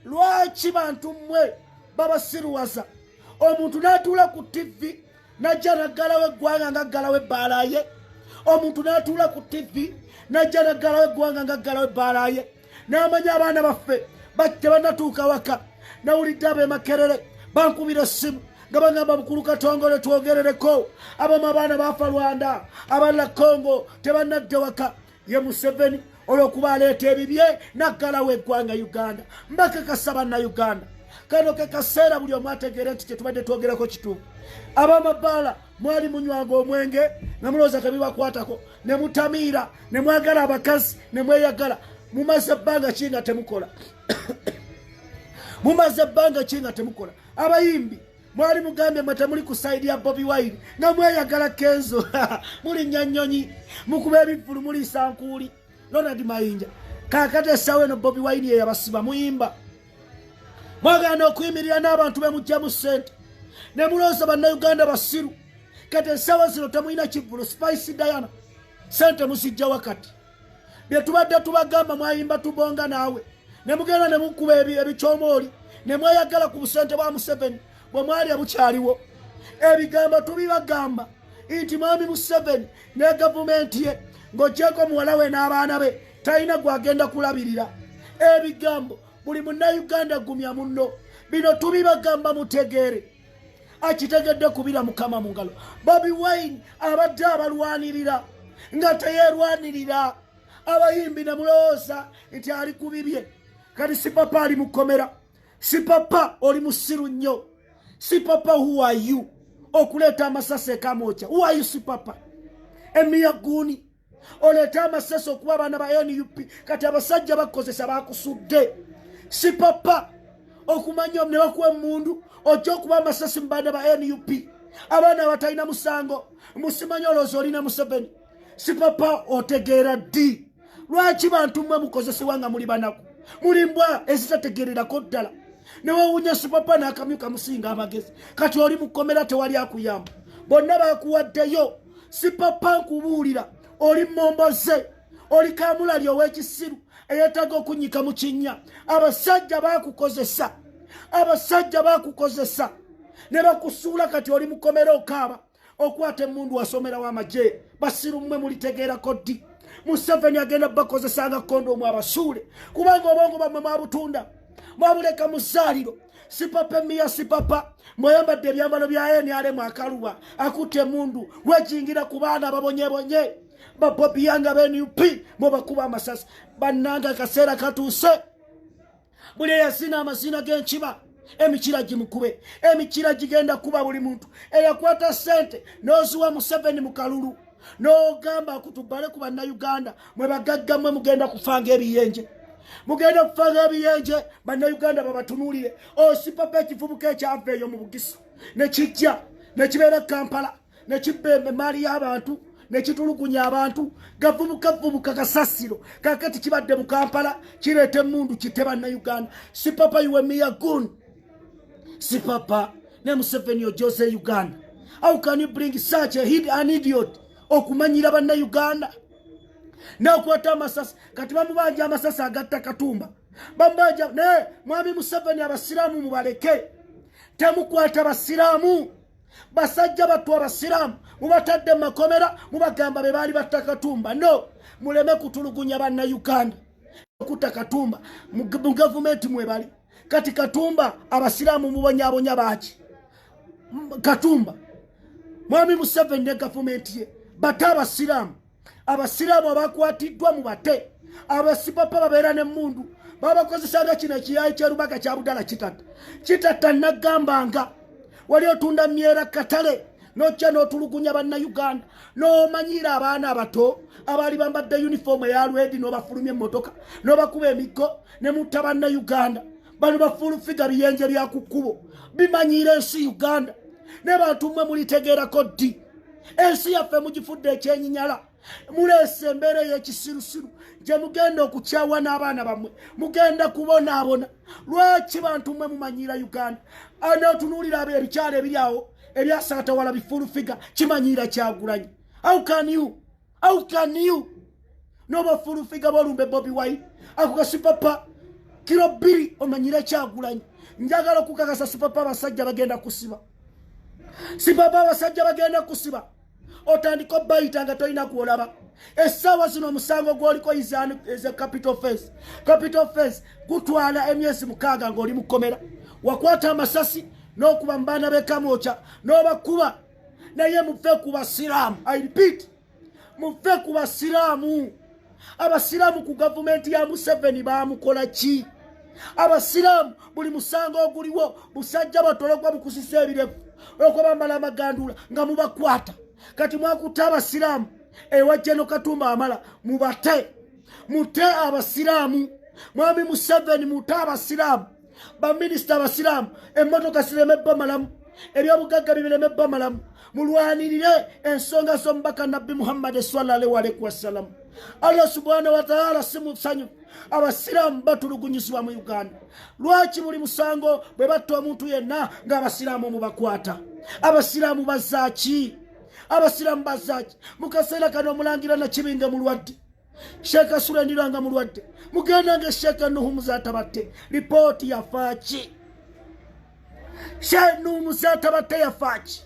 Lwaki bantu mmwe babasiruwaza? Omuntu n'atuula ku TV najja naggalawo eggwanga nga ggalawo ebbaala ye. Omuntu n'atuula ku TV najja naggalawo eggwanga nga ggalawo ebbaala ye, n'amanya abaana baffe tebannatuuka waka. Nawulidde ab'e Makerere bankubira essimu nga bagamba, "Mukulu Katongole, twogerereko, abamu abaana baafa Rwanda, abalala Congo, tebannadde waka." Ye Museveni olw'okuba aleeta ebibye naggalawo eggwanga Uganda. Mbakakasa Bannayuganda, kano ke kaseera buli omu ategeere nti kyetubadde twogerako kituufu. Ab'amabaala mwali munywanga omwenge nga mulowooza tebibakwatako, ne mutamiira, ne mwagala abakazi, ne mweyagala. Mumaze ebbanga ki nga temukola? Mumaze ebbanga ki nga temukola? Abayimbi mwali mugambye mwe temuli ku side ya Bobi Wine, nga mweyagala Kenzo, mulinnya nnyonyi, mukuba ebivvulu, muliisa nkuuli Ronald Mayinja. Kaakati essaawa eno Bobi Wine ye yabasiba, muyimba, mwagala okuyimirira n'abantu bemugjamu ssente, ne mulowooza Bannayuganda basiru. Kati essaawa zino temulina kivvulu. Spice Diana, sente muzijja wakati bye tubadde tubagamba. Mwayimba tubonga naawe, ne mugenda ne mukuba ebikyomooli, ne mweyagala ku busente bwa Museveni bwe mwalya bukyaliwo. Ebigambo tubibagamba nti mwami Museveni ne gavumenti ye, ng'ogyeko muwala we n'abaana be, talina gwagenda kulabirira. Ebigambo buli Munnayuganda gumya munno, bino tubibagamba mutegeere. Akitegedde kubira Mukama mu ngalo. Bobi Wine abadde abalwanirira nga teyeerwanirira. Abayimbi ne mulowooza nti ali ku bibye. Kati Sipapa ali mukomera. Sipapa, oli musiru nnyo. Sipapa, who are you okuleeta amasasi ekamwokya? Who are you, Sipapa emiyaguuni, oleete amasasi okuba abaana ba NUP? Kati abasajja bakukozesa, bakusudde. Sipapa, okumanya ne bakuwa emundu ojja okuba amasasi mu baana ba NUP, abaana abatalina musango. Musimanyi olowooza olina Museveni. Sipapa, otegeera ddi? Lwaki bantu mmwe mukozesebwa nga muli banaku, muli mbwa ezitategererako ddala? Newewunya Sipapa n'akamyu kamusinga amagezi. Kati oli mukomera, tewali akuyamba, bonna bakuwaddeyo. Sipapa, nkubuulira, oli momboze, oli kamulali ow'ekisiru eyeetaaga okunyika mu kinnya. Abasajja bakukozesa, abasajja bakukozesa ne bakusuula. Kati oli mukomera, okaaba, okwata emundu, wasomerawo amagye. Basiru mmwe, mulitegeerako ddi? Museveni agenda bakozesanga kondomu abasuule, kubanga obwongo bwammwe mwabutunda, mwabuleka mu zzaaliro. Sipapa emiya, Sipapa, mweyambadde ebyambalo bya NRM, akaluba akutta emundu, wejingira ku baana ababonyebonye babobiyanga ba NUP, mwebakuba amasasi. Bannanga, akaseera katuuse buli eyazina amazina g'enkiba emikira gimukube. Emikira gigenda kuba buli muntu eyakwata ssente n'oziwa Museveni mu kalulu n'ogamba kutubale ku Bannayuganda. Mwe bagagga mmwe mugenda kufanga ebiyenje. Mugenda kufa ng'ebiyenje. Bannayuganda babatunuulire. Osipapa ekivubuka ekyava eyo mu Bugisu ne kijja ne kibeera Kampala ne kibba emaali y'abantu ne kitulugunya abantu. Gavubuka vubuka kasasiro. Kakati kibadde mu Kampala kireeta emmundu kite Bannayuganda. Sipapa, you mere goon. Sipapa ne Museveni ojose Uganda. How can you bring such a hid an idiot okumanyira Bannayuganda nakwata amasasi? Kati bamubanja amasasi agatta Katumba, bamubanja. Naye mwami Museveni, abasiraamu mubaleke, temukwata basiraamu. Basajja battu, abasiraamu mubatadde mu makomera, mubagamba be baali batta Katumba. No, muleme kutulugunya Bannayuganda. Okutta Katumba mu gavumenti mwebali. Kati Katumba abasiraamu mubonyabonya baaki? Katumba, mwami Museveni ne gavumenti ye bate abasiraamu. Abasiraamu abakwatiddwa mubate. Abasipapa babeera nemmundu, babakozesanga kino ekiyayi kyerubaga kya Budala. Kitatta, kitatta. Nagambanga wali otunda myera katale, nojja n'otulugunya Bannayuganda, n'omanyiira abaana abato abaali bambadde uniform eya red, n'obafulumya emmotoka n'obakuba emiggo ne mutta Bannayuganda. Bano bafull figure biyenje bya ku kkubo, bimanyiira ensi Uganda. Ne bantu mmwe mulitegeerako ddi? Ensi yaffe mugifudde ekyenyinyala. Muleese embeera ey'ekisirusiru gye mugenda okukyawa n'abaana bammwe, mugenda kubonaabona. Lwaki bantu mmwe mumanyiira Uganda? Anotunuulira abo ebikyalo ebiri awo ebyasaatawala, bifull figure kimanyiira Kyagulanyi. How can you, how can you noba full figure bolumbe Bobi Wine? Ako kasipapa kiro 2 omanyire Kyagulanyi. Njagala okukakasa Sipapa, abasajja bagenda kusiba. Sipapa, abasajja bagenda kusiba, otandika obayita nga tolina kwolaba. Essaawa zino omusango gwoliko is a capital offense. Capital offense gutwala emyezi 6 ng'oli mukomera. Wakwata amasasi n'okuba mu baana b'ekamwokya n'obakuba. Naye muve ku basiraamu. I repeat, muve ku basiraamu. Abasiraamu ku gavumenti ya Museveni bamukola ki? Abasiraamu buli musango oguliwo, busajja batolokwa bukusisa ebirevu, olwokuba bambala amagandula nga mubakwata. Kati mwakutte abasiraamu ewa Jeno Katumba amala, mubate, mute abasiraamu. Mwami Museveni, mute abasiraamu. Baminisita abasiraamu, emmotoka sireme bamalamu, ebyobugagga bibireme bamalamu. Mulwanirire ensonga z'omubaka Nabbi Muhammadi sallallahu alaihi wasallam. Allah subhanahu wataala si musanyufu. Abasiraamu batulugunyizibwa mu Uganda. Lwaki buli musango bwe batta omuntu yenna ng'abasiraamu mubakwata? Abasiraamu bazaaki? Abasiraamu bazaaki? Mu kaseera kano omulangira Nakibinge mulwadde, Sheeka Sulendiranga mulwadde. Mugenda nga Sheeka Nuhu Muzatabatte lipooti yafaaki? Sheekh Nuhu Muzatabatte yafaaki?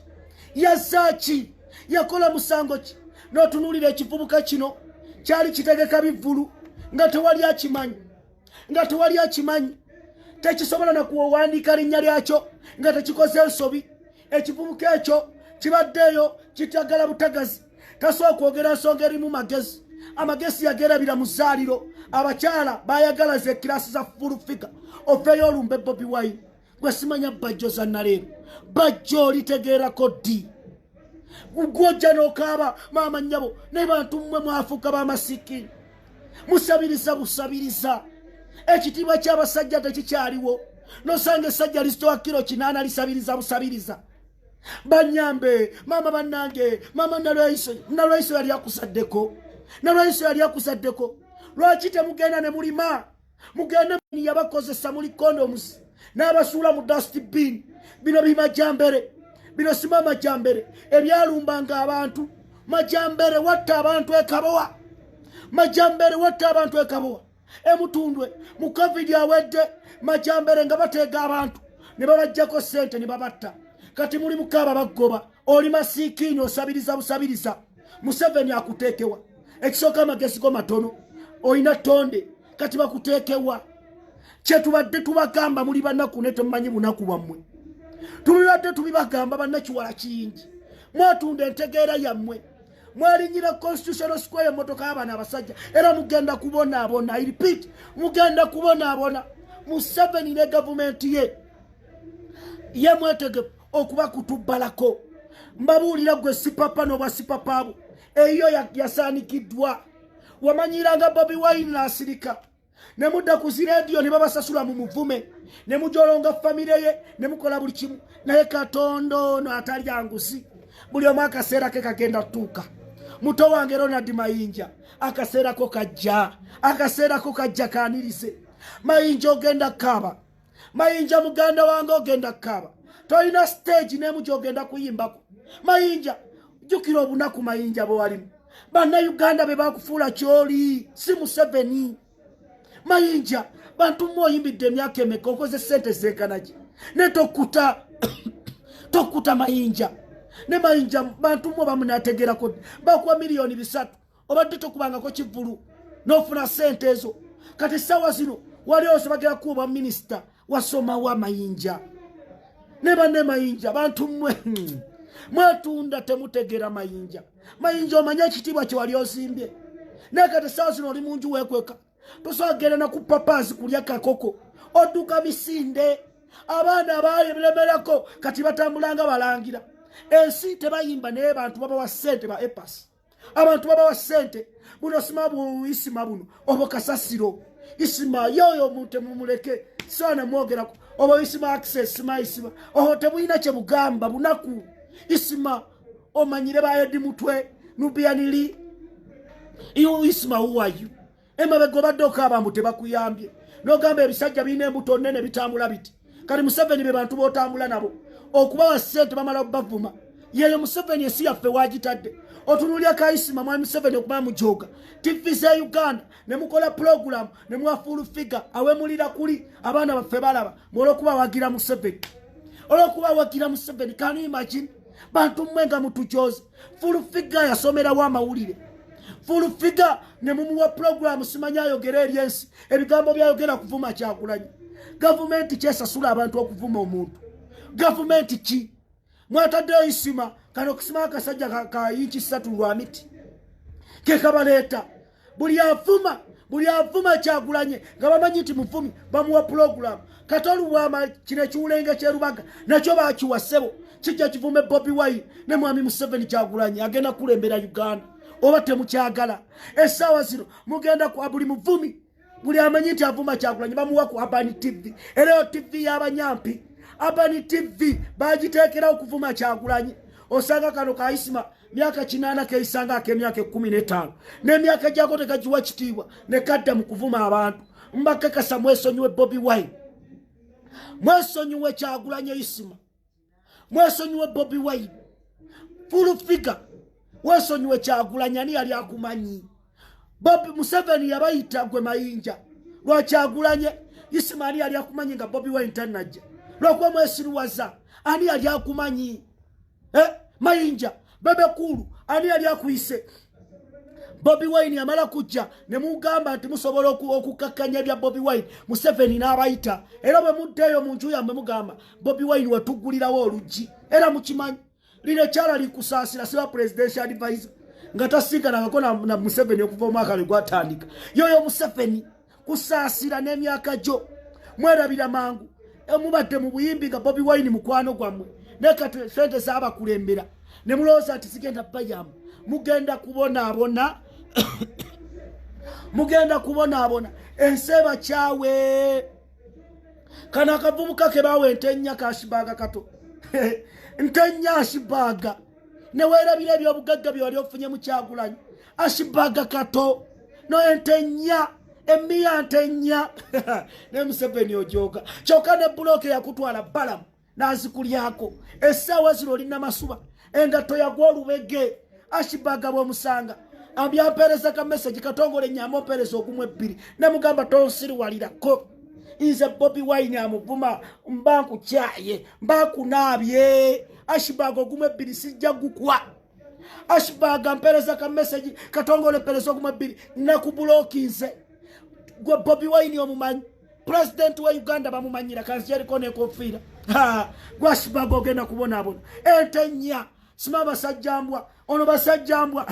Yazaaki? Yakola musango ki? N'otunuulira ekivubuka kino kyali kitegeka bivvulu nga tewali akimanyi, nga tewali akimanyi, tekisobola nakuwandiika linnya lyakyo nga tekikoze ensobi. Ekivubuka ekyo kibaddeeyo kitagala butagazi, tasobola kwogera nsonga erimu magezi. Amagezi yagerabira mu zzaaliro. Abakyala bayagala ze kirasi za full figure. Ofeeyo olumbe Bobi Wine. Gwe simanya bajjo za naleero, bajjo olitegeerako ddi? Gwojja n'okaaba maama nnyabo. Naye bantu mmwe mwafuuka bamasikiini, musabiriza busabiriza. Ekitiibwa ky'abasajja tekikyaliwo. Nosanga essajja lisitowa kiro 80 lisabiriza busabiriza, "Banyambe maama, bannange maama." Nalwaiso, Nalwaiso yali akusaddeko, Nalwaiso yali akusaddeko. Lwaki temugenda ne mulima? Mugende. Yabakozesa muli condoms n'abasuula mu dustbin. Bino bimajambere, bino sima majambere ebyalumbanga abantu. Majambere watta abantu ekabowa, majambere watta abantu ekabowa, emutundwe mu COVID awedde. Majambere nga bateega abantu ne babajjako sente ne babatta. Kati muli mukaaba baggoba. Oli masiikiini, osabiriza busabiriza. Museveni akuteekewa? Ekisooka amagezi go matono, olina tonde. Kati bakuteekewa? Kyetubadde tubagamba, muli banaku ne temumanyi bunaku bwammwe. Tubibadde tubibagamba, bannakiwala kiyingi. Mwatunda entegeera yammwe, mwalinyira Constitutional Square emmotoka y'abaana abasajja. Era mugenda kubonaabona. I repeat, mugenda kubonaabona. Museveni ne gavumenti ye ye mwetegefu okuba kutubbalako. Mbabuulira, gwe sipapa n'obwa sipapaabo eyo yasaanikiddwa. Wamanyiranga Bobi Wine n'asirika. Ne mudda ku zirediyo ne babasasula mu muvume, ne mujolonga famire ye, ne mukola buli kimu. Naye Katonda ono atalya nguzi, buli omu akaseera ke kagenda tuuka. Muto wange Ronald Mayinja, akaseera ko kajja, akaseera ko kajja kaanirize. Mayinja ogenda kukaaba, Mayinja muganda wange ogenda kukaaba, tolina stage n'emu gy'ogenda kuyimbako. Mayinja jjukira obunaku Mayinja bwe walimu, Bannayuganda be bakufuula ky'oli, si Museveni. Mayinja bantu mmwe oyimbidde emyaka emeka, okoze ssente zenkanaki, ne tokuta tokuta Mayinja. Ne Mayinja bantu mmwe bamunategerako, bakuwa 3 miliyoni, obadde tokubangako kivvulu n'ofuna ssente ezo. Kati essaawa zino wali ose bagera kuwa minisita, wasoma wa Mayinja? Ne banne Mayinja, bantu mmwe mwetunda, temutegera. Mayinja, Mayinja, omanye ekitiibwa kye wali ozimbye, naye kati essaawa zino oli munju weekweka, tosobola kugenda na ku Papazi kulya kakoko, odduka misinde. Abaana abaalemerako kati batambulanga balangira ensi, tebayimba, naye bantu babawa ssente ba epas, abantu babawa ssente. Buno sima buisima buno obo kasasiro isima yoyo omuntu temumuleke, saana mwogerako obo isima access sima isima obo tebulina kye bugamba bunaku. Isima omanyire ba Eddie Mutwe, Nubian Li, you isima, who are you? Emabega obadde okaaba mbu tebakuyambye, nogamba ebisajja birina embuto nnene bitambula biti. Kati Museveni be bantu b'otambula nabo okubawa ssente, bamala bavuma. Yeyo Museveni, ensi yaffe wagitadde. Otunulya kaisima mwami Museveni okuba mujoga TV za Uganda, ne mukola pulogulamu ne muwa Full Figure awemulira kuli abaana baffe balaba olwokuba wagira Museveni, olwokuba wagira Museveni. Can you imagine? Bantu mmwe nga mutujoze. Full Figure yasomerawo amawulire. Full Figure ne mumuwa pulogulamu, simanyi ayogera eri ensi, ebigambo byayogera kuvuma Kyagulanyi. Gavumenti kyesasula abantu okuvuma omuntu? Gavumenti ki mwataddeyo isima kano okusima akasajja ka inchi 3 lwa miti kekabaleeta? Buli avuma, buli avuma Kyagulanye nga bamanyi nti muvumi, bamuwa pulogulamu. Kati olubwama kino ekiwulenge kyerubaga nakyo bakiwa ssebo, kijja kivume Bobi Wine ne mwami Museveni. Kyagulanye agenda kukulembera Uganda oba temukyagala. Essaawa zino mugenda ku buli muvumi, buli amanyi nti avuma Kyagulanyi bamuwa ku Urban TV. Era eyo TV y'abanyampi, Urban TV bagiteekerawo okuvuma Kyagulanyi. Osanga kano kaisima myaka 80 keisanga ak'emyaka 15, n'emyaka gyako tegagiwa kitiibwa, ne kadda mu kuvuma abantu. Mbakakasa, mwesonyiwe Bobi Wine, mwesonyiwe Kyagulanye isima, mwesonyiwe Bobi Wine. Full Figure, wesonyiwe Kyagulanye. Ani yali akumanyi? Bobi Museveni yabayita gwe Mayinja lwakyagulanye isima. Ani yali akumanyi nga Bobi Wine tanajja? Lwakuba mwesiruwaza. Ani yali akumanyi, eh? Mayinja, Bebe Cool, ani yali akuyise? Bobi Wine yamala kujja ne mugamba nti musobola okukakkanya ebya Bobi Wine. Museveni n'abayita, era bwe muddeeyo mu nju yammwe mugamba Bobi Wine watuggulirawo oluggi. Era mukimanyi lino ekyala likusaasira, siba presidential advisor nga tasinkanangako na Museveni okuva omwaka lwe gwatandika. Yoyo Museveni kusaasira n'emyaka gyo mwerabira mangu. Mubadde mu buyimbi nga Bobi Wine mukwano gwammwe, naye kati sente zaabakulembera ne mulowooza nti zigenda bayamba. Mugenda kubonaabona, mugenda kubonaabona, ensi ebakyawe. Kano akavubuka ke bawa ente nnya, kashibaaga kato, nte nnya ashibaaga, neweerabira ebyobugagga bye wali ofunye mu Kyagulanyi. Ashibaaga kato no ente nnya, emiya nte nnya ne Museveni ojooga. Kyokka ne bulooka yakutwala balamu n'azikulyako. Essaawa zino olina masuba, engatto yagwa olubege. Ashibaga bw'omusanga abyampeereza ka message, "Katongole nyamba ompeereza ogumu ebbiri," nemugamba, "Tonsiriwalirako, nze Bobi Wine amuvuma mba nkukyaye, mba nkunaabye." Ashibaga, ogumu ebbiri sijja gukwa. Ashibaga mpeereza ka message, "Katongole mpeereza ogumu ebbiri," nakubulokinze. Gwe Bobi Wine omumanyi? Pulezidenti wa Uganda bamumanyira kanzieriko nekofiira. Gwashibaga ogenda kubonaabona. Ente nnya, sima basajjambwa ono, basajjambwa,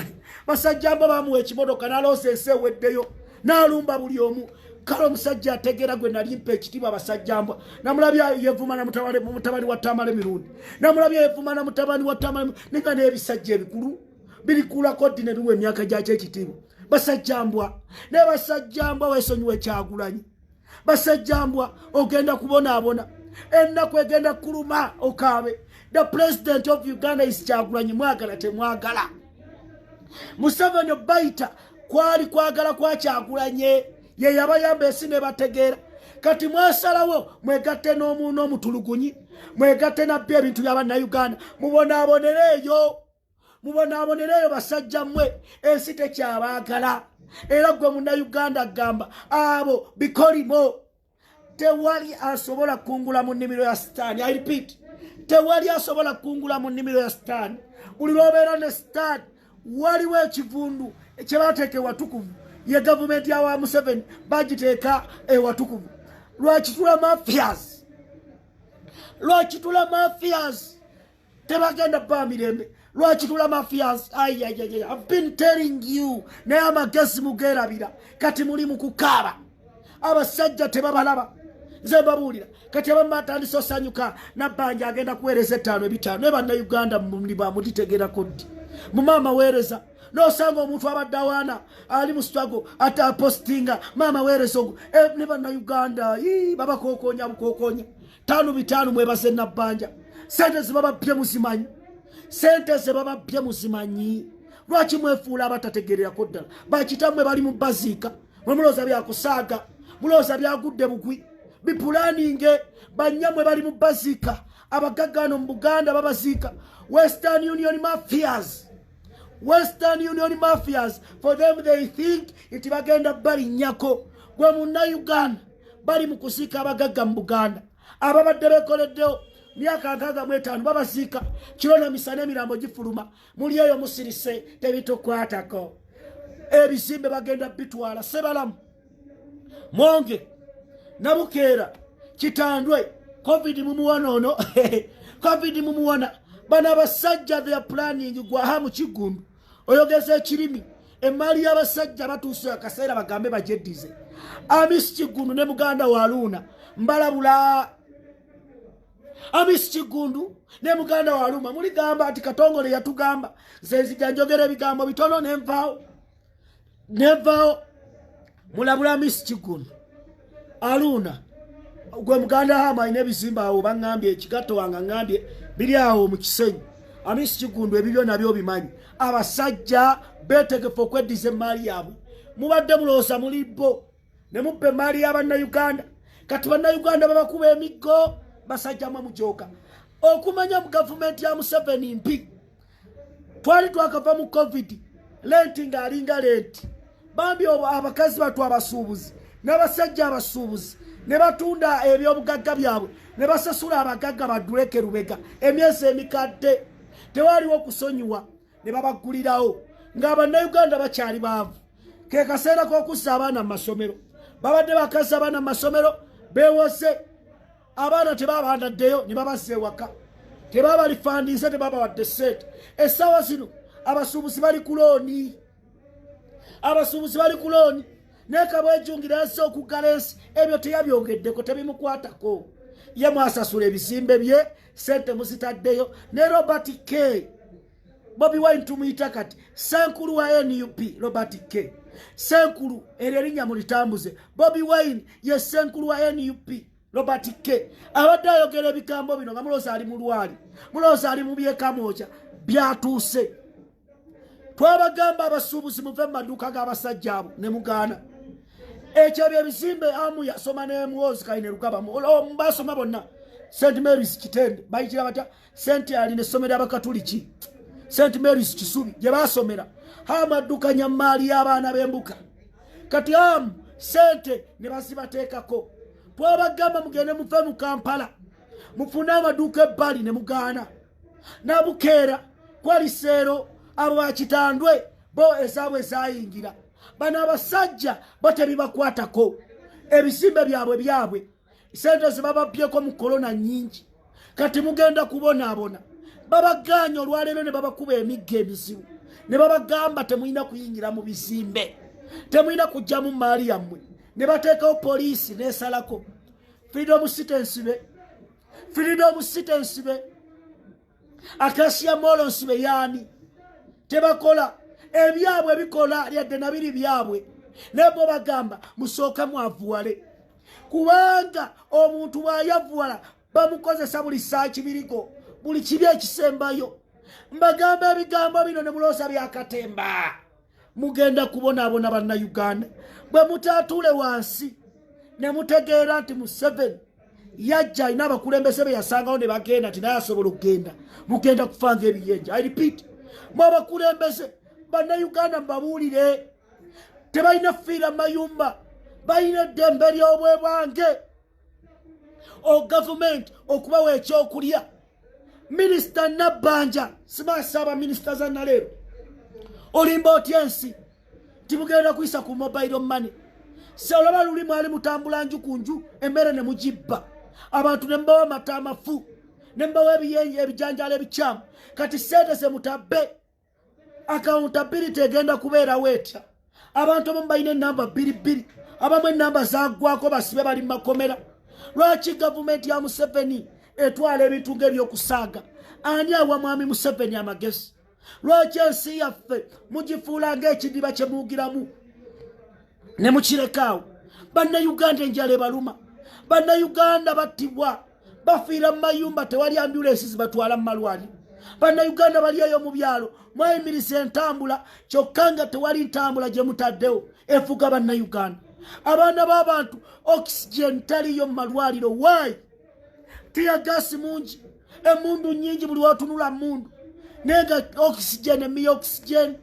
basajjambwa bamuwa ekimotoka naloosa ensi eweddeyo, n'alumba buli omu. Kale omusajja ategeera gwe nali mpa ekitiibwa, basajjambwa. Namulabye yevuma na mutabani wa Tamale Mirundi, namulabye yevuma na mutabani wa Tamale, ninga n'ebisajja ebikulu birikulako ddi ne biwa emyaka gyakyo ekitiibwa. Basajjambwa ne basajjambwa, weesonyiwe Kyagulanyi. Basajjambwa, ogenda kubonaabona, ennaku egenda kuluma okaabe. The president of Uganda is Kyagulanyi. Mwagala temwagala, Museveni obayita kwali kwagala kwa Kyagulanye. Ye yabayamba ensi ne bategeera. Kati mwasalawo mwegatte n'omutulugunyi, mwegatte nabbi ebintu byabannayuganda. Mubonaabonereeyo, mubonaabonereeyo basajja mmwe, ensi tekyabaagala. Era gwe munnayuganda gamba abo bikolimo. Tewali asobola kungula mu nnimiro ya Sitaani. I repeat, tewali asobola kungula mu nnimiro ya Sitaani. Buli lwobeera ne Sitaani, waliwo ekivundu kyebateeka ewatukuvu. Ye gavumenti yawa Museveni bagiteeka ewatukuvu. Lwakitula mafias, Lwakitula mafias tebagenda ba mirembe. Lwakitula mafias, ayayaya, have been telling you, naye amagezi mugerabira. Kati muli mu kukaaba, abasajja tebabalaba. Nze mbabuulira, kati abamu batandise osanyuka, Nabbanja agenda kuweereza etaano ebitaano. Naye Bannayuganda mutitegerako ddi? Mumaama weereza, nosanga omuntu abadde awaana ali mu struggle ate apostinga maama weereza ogwo. Ne Bannayuganda babakokonya bukokonya tano bitaano. Mwebaze Nabbanja, sente zebababbye muzimanyi, sente zebababbye muzimanyi. Lwaki mwefuula abatategererako ddala? Bakitammwe bali mu baziika, mwe mulowooza byakusaaga, mulowooza byagudde bugwi bipulaninge. Bannyamwe bali mu baziika, abagaggano mu Buganda babaziika. Western Union mafias, Western Union mafias, for them they think nti bagenda balinnyako. Gwe Munnayuganda, bali mu kuziika abagagga mu Buganda ababadde bekoleddewo myaka 65, babaziika kiro na misana, emirambo gifuluma. Muli eyo musirise, tebitukwatako. Ebizimbe bagenda bitwala. Sebalamu, Mwonge, Nabukeera, Kitandwe, COVID mumuwona ono, COVID mumuwona. Bano abasajja they are planning. Gwaha mu Kiggundu oyogeza ekirimi, emaali y'abasajja batuuse akaseera bagambe bagyeddize. Amisi Kiggundu ne muganda wa Luuna, mbalabula. Amisi Kiggundu ne muganda wa Luuma, muligamba nti Katongole yatugamba. Nze nzija njogera ebigambo bitono nenvaawo, nenvaawo. Mulabula Amisi Kiggundu, Aluuna gwe muganda hamu alina ebizimbe awo, baŋŋambye ekigatto wange aŋŋambye biri awo mu Kisenyi. Amisi Kiggundu, ebibyo nabyo obimanyi. Abasajja beetegefu okweddiza emaali yaabwe. Mubadde mulowooza muli bo ne mubba emaali y'Abannayuganda. Kati Bannayuganda babakuba emiggo. Basajja mwe mujooka okumanya mu gavumenti ya Museveni mpi. Twali twakava mu COVID, lenti ng'alinga lenti. Bambi abakazi batu abasuubuzi n'abasajja abasuubuzi ne batunda ebyobugagga byabwe ne basasula abagagga badduleke lubega emyezi emikadde. Tewaliwo okusonyiwa, ne babaggulirawo ng'Abannayuganda bakyali baavu. Ke kaseera k'okuzza abaana mu masomero. Babadde bakazza abaana mu masomero, beewoze abaana tebabandaddeyo ne babazza ewaka, tebabalifandiise, tebabawadde ssente. Essaawa zino abasuubuzi bali ku looni, abasuubuzi bali ku looni. Naye Kabwejungira yazze okuggala ensi, ebyo teyabyogeddeko, tebimukwatako. Ye mwasasula ebizimbe bye, sente muzitaddeyo. Ne Robert K Bobi Wine tumuyita kati senkulu wa NUP. Robert K Senkulu, eryo erinnya mulitambuze. Bobi Wine ye senkulu wa NUP. Robert K abadde ayogera ebigambo bino nga mulowooza ali mulwali, mulowooza ali mu byekamwokya. Byatuuse. Twabagamba abasuubuzi muve mu maduuka g'abasajja abo ne mugaana. Ekyo ebyo ebizimbe, amu yasoma ne Muwozi Kaine Rugaba, basoma bonna St Marys Kitende, bayitira batya St alina essomero abakatuliki St Marys Kisubi gye basomera. Hamu addukanya maali y'abaana b'embuka. Kati amu sente ne bazibateekako. Twabagamba mugende muve mu Kampala, mufune amaduuka ebbali, ne mugaana. Nabukeera kwaliseero, abo bakitandwe bo ezaabwe zayingira. Bano abasajja bo tebibakwatako, ebizimbe byabwe byabwe, sente zebababbyeko mu korona nyingi. Kati mugenda kubonaabona. Babagaanya olwaleero ne babakuba emiggo emizibu ne babagamba temulina kuyingira mu bizimbe, temulina kujjamu maali yammwe, ne bateekawo poliisi nesalako. Freedom City nsibe, Freedom City nsibe, Acacia Mall nsibe. Yaani tebakola. Ebyabwe bikola lyadde nabiri byabwe, naye bo bagamba musooke mwavuwale, kubanga omuntu bw'ayavuwala bamukozesa buli saa kibiriko, buli kibi ekisembayo. Mbagamba ebigambo bino ne muloosa byakatemba, mugenda kubonaabona. Bannayuganda, bwe mutaatuule wansi ne mutegeera nti Museveni yajja alina abakulembeze be yasangawo ne bagenda, nti naye asobola okugenda, mugenda kufa nga ebiyenje. I repeat, mwe abakulembeze, Bannayuganda mubabuulire, tebalina fiira mayumba, balina eddembe ly'obwebwange gavumenti okubawa ekyokulya. Minisita Nabbanja, simasaaba minisita za naleero, olimba otya ensi tibugenda kuyisa ku mobile money? Se olaba luli mwali mutambula nju ku nju, emmere ne mugibba abantu, ne mubawa amata amafu, ne mubawa ebiyenje, ebijanjalo ebikyamu. Kati sente ze mutabbe, accountability egenda kubeerawo etya? Abantu abamu balina enamba bbiri bbiri, abamu enamba zaggwako, basibe, bali mu makomera. Lwaki gavumenti ya Museveni etwala ebintu ngaebyokusaaga? Ani awa mwami Museveni amagezi? Lwaki ensi yaffe mugifuula ngaekidiba kyemuwugiramu ne mukirekaawo? Bannayuganda enjala ebaluma, Bannayuganda battibwa, bafiira mu mayumba, tewali ambulensi zibatwala mu malwaliro. Bannayuganda bali eyo mu byalo, mwayimiriza entambula, kyokka nga tewali ntambula gye mutaddewo efuga Bannayuganda. Abaana b'abantu, oxygen taliyo mu malwaliro. Why? Tear gas mungi, emundu nyingi, buli watunula mundu, naye nga oxygen emiya oxygen.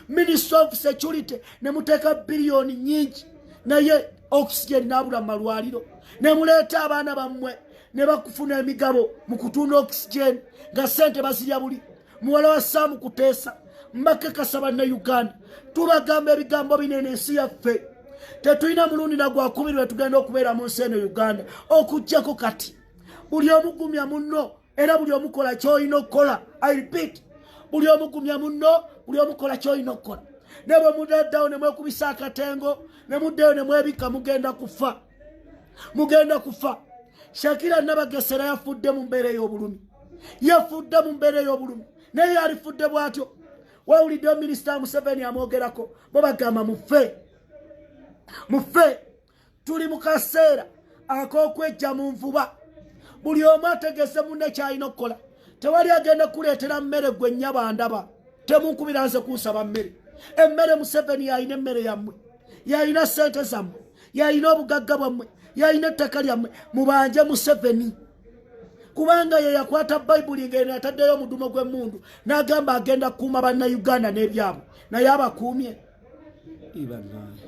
Ministry of Security ne muteeka biliyoni nyingi, naye oxygen nabula mu malwaliro, ne muleeta abaana bammwe ne bakufuna emigabo mu kutunda oxygen, nga sente bazirya. Buli muwala wa Saamu Kuteesa, mbakekasa Bannayuganda, tubagamba ebigambo binene. Ensi yaffe tetulina mulundi nagwakubiri wetugenda okubeera mu nsi eno Uganda okugjako kati. Buli omugumya munno, era buli omukola kyolina okukola. I repeat, buli omugumya munno, buli omukola kyolina okukola. Ne bwe mudaddawo ne mwekubisa akatengo ne muddeyo ne mwebikka, mugenda kufa, mugenda kufa. Shakira Nabagesera yafudde mu mbeera ey'obulumi, yafudde mu mbeera ey'obulumi, naye yalifudde bw'atyo. Wawuliddeyo Minisita Museveni amwogerako? Bo bagamba mufe, mufe. Tuli mu kaseera ak'okwejja mu nvuba. Buli omu ategese munne kyalina okukola. Tewali agenda kuleetera mmere. Gwe nnyaba ndaba, temunkubira nze kunsaba mmere. Emmere Museveni yalina emmere yammwe, yalina sente zammwe, yalina obugagga bwammwe, yalina ettaka lyammwe. Mubanje Museveni, kubanga ye yakwata Bayibuli ng'eno ataddeyo omudumo gw'emmundu n'agamba agenda kukuuma Bannayuganda n'ebyabwe, naye abakuumye? Ibanaye.